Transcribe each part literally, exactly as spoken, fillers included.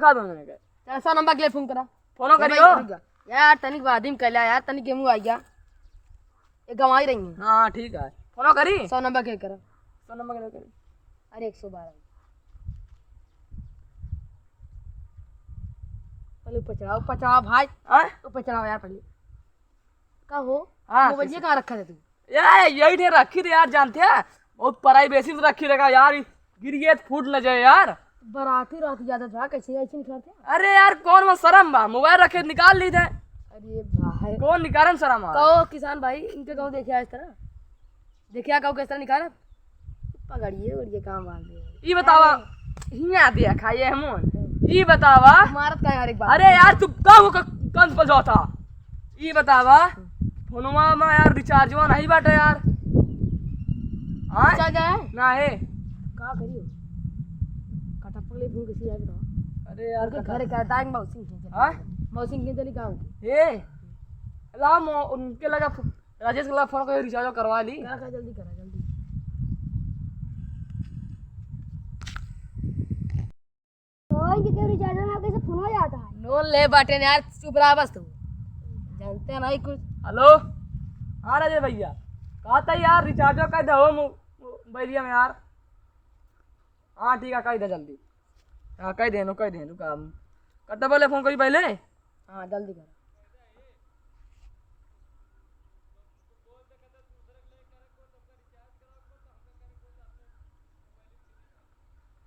का दोनों जने के? चल, सौ नंबर के लिए फोन करा। फोनो ए करियो। भाई, रुक जा। यार, तनिक बाद में कैला यार, तनिक गेहूं आ गया। ये गंवाई रही है। हाँ, ठीक है। फोनो करी? सौ नंबर के करा। सौ नंबर के करी। अरे, एक सौ बारह। पहले ऊपर चढ़ाओ, ऊपर चढ़ाओ भाई। हाँ? ऊपर चढ़ाओ यार पहले। का हो? हाँ, मोबाइल कैसे? कहाँ रखा था तू? या, यही ठे रखी थे यार, जानते हैं? बहुत प्राइवेसी में रखी रखा यार, गिर गए तो फूट न जाए यार। बराती रात ज्यादा था, कैसे ऐसे निकालते हैं? अरे यार, कौन में शर्म बा, मोबाइल रखे निकाल ली थे। अरे भाई। कौन निकालन शर्म आ? कहो किसान भाई, इनके कहो देखिया इस तरह, देखिया कहो किस तरह निकालत। पकड़िए और ये काम आ गया। ई बतावा, अरे। हियाँ देखा ये हमन। ई बतावा। मारत का है हर एक बात। अरे यार, तू कब क-, कंध पर जाता? ई बतावा, फोनवा में यार रिचार्जवा नहीं बाटे यार। हाँ? रिचार्ज है? ना है। का करियो? कटप्पा ले फोन किसी आए बताओ। अरे यार, उनके कटा- घर का टाइम मौसी के चली। हाँ? मौसी के चली गाँव की। ए, ला मो-, उनके लगा फो-, राजेश के लगा फोन करके रिचार्ज करवा ली। करा, करा, जल्दी करा, जल्दी। ओए, इनके केवरी चाचा ना कैसे फोन हो जाता है? नोन ले बाटे ने यार, चुप रहा बस तू। जानते नहीं कुछ। हेलो, हाँ राजेश भैया, कहा था यार रिचार्ज कर दे हो मो-, मोबाइलिया में यार। हाँ ठीक है, कह दे जल्दी। हाँ कह दे, नो कह दे, रुका हम। कब तक बोले फोन करी पहले? हाँ जल्दी कर।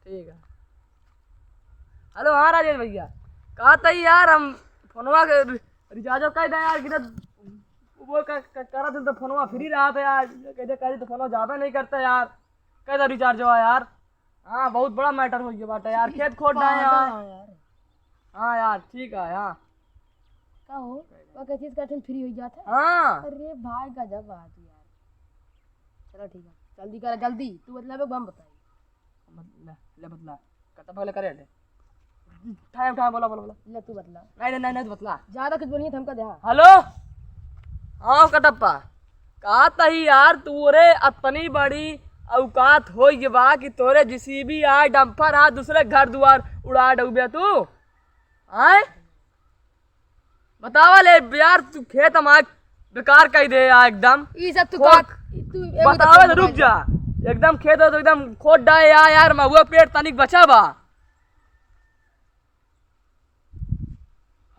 ठीक है। हेलो, हाँ राजेश भैया, कहा था यार हम फोनवा के रि-, रिचार्जो कर दे यार, किधर वो क-, क-, करा थे तो फोनवा फ्री रहा था यार, कहते करी तो फोनवा जाबे नहीं करता यार, कह दे रिचार्जो यार। हाँ, बहुत बड़ा मैटर हो गया बाटे यार, खेत खोद डाए पागल यार। है यार। हाँ यार, ठीक है, हाँ। का हो? वो कैसे इसका टेंशन फ्री हो जाता है? हाँ। अरे भाई, गजब बात है यार। चलो ठीक है, जल्दी करा, जल्दी। तू बतला बे, हम बताई। मत-, ले, ले बतला। कत्ता पहले करे ले। उठाए, उठाए, बोला, बोला, बोला। ले तू बतला। नहीं, नहीं, नहीं, नहीं, तू बतला। ज्यादा कुछ बोलिए तो हमका दे, हाँ। हेलो? हाँ, कटप्पा। का तही यार, तोरे अतनी बड़ी औकात होइ गए बा कि तोरे जेसीबी आ, डंपर आ, दूसरे घर दुआर उड़ा डूबे तू? आए? बतावा ले यार, तू खेत हमार बेकार कइ दे यार एकदम। ई सब तू खोद-, का, तू एगो बतावा तो ले, रुक जा। एकदम खेत हो तो एकदम खोद डाए यार, यार महुआ पेड़ तनिक बचा बा।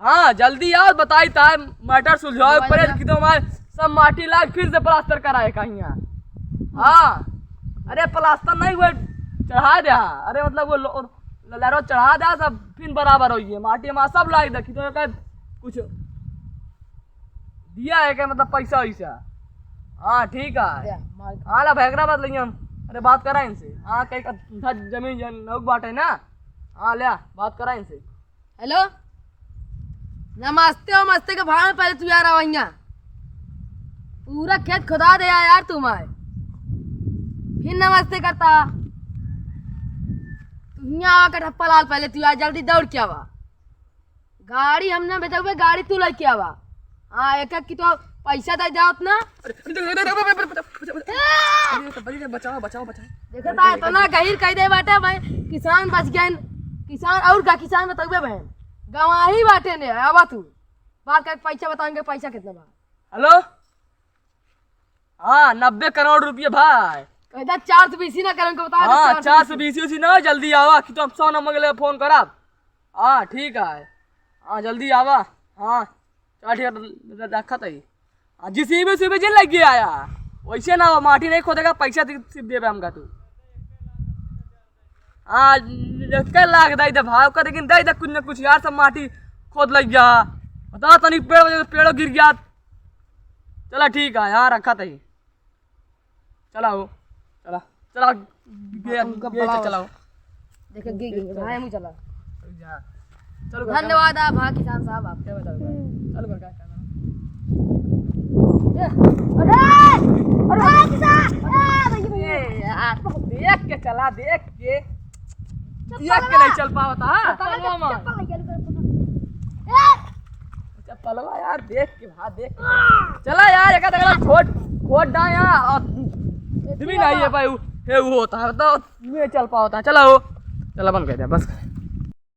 हाँ, जल्दी आओ, बताई तार मैटर सुलझाओ, मोबाइल पहले वाला। कि तो हमारे सब माटी लाग फिर से प्लास्टर कराए कहीं। हाँ, अरे प्लास्टर नहीं हुए, चढ़ा दे। अरे मतलब वो लो-, लैरो चढ़ा दे, सब फिर बराबर होइए, माटी मा सब लाग दे, कि तो का कुछ दिया है क्या, मतलब पैसा वैसा? हाँ, ठीक है। दे, मार। हाँ, ला भैकरा बात लेंगे हम। अरे बात करा इनसे। हाँ, कहीं का था जमीन जन नौक बाटे ना। हाँ, ले बात करा इनसे। हेलो, नमस्ते, नमस्ते के भाड़ में पहले तू यार आवैया। पूरा खेत खुदा दे यार तू माय। फिर नमस्ते करता। तू हियाँ आवा कटप्पा लाल, पहले तू यार जल्दी दौड़ के आवा। गाड़ी हम ना भेजबे, गाड़ी तू लेके आवा। हाँ, एक एक की तो पैसा दे जाओ ना। अरे, अरे, अरे, अरे, अरे, अरे, अरे, अरे, अरे, अरे, बचाओ, बचाओ, बचाओ। देखो ता, इतना गहिर कह दे बाटे भाई, किसान बच गए, किसान और का किसान बतौबे बहन, गवाही बाटे ने, आवा तू। बात कर, पैसा बताएंगे, पैसा कितना बा? हेलो? हाँ, नब्बे करोड़ रुपये भाई। कहता चार सौ बीसी ना करें, को बता दे, हाँ, चार सौ बीसी। चार सौ बीसी उसी ना, जल्दी आवा, कि तो हम सौ नंबर के लिए फोन करब। हाँ, ठीक है। हाँ, जल्दी आवा। हाँ, चल ठीक है, र-, र-, रखत है। हाँ, जेसीबी उसीबी जिन लग गया आया, वैसे ना हो, माटी नहीं खोदेगा, पैसा दे-, सिर्फ देबे हमका तू। हाँ, एक लाख दे दे भाव का, लेकिन दे दे कुछ ना कुछ यार, सब माटी खोद लग गया। बता तनी पेड़ वजह से पेड़ों गिर गया। चला ठीक है, हाँ रखत है। चला हो, चला, चला, गे-, उनका गेट बड़ा चलाओ। देखे, गे-, गे-, भाई, हम चला। जा। चलो, घर धन्यवाद आप, हाँ, किसान साहब, आपके बताओ। हम्म। चलो, घर का करना। ए, अरे, अरे, किसान, ए, भैया, भैया। ए, यार, देख के चला, देख के। चप्पल देख के ना। नहीं चल पावता, हाँ? चप्पल ना, चप्पल ना, चप्पल ना। ए, चप्पलवा यार, देख के, हाँ, देख के। चला यार, एक आध अगला छोट, छोट डाया और ये भी नहीं है भाई, वो, हे, वो होता है, तो ये चल पावता है। चला हो, चला बंद कर दे, बस।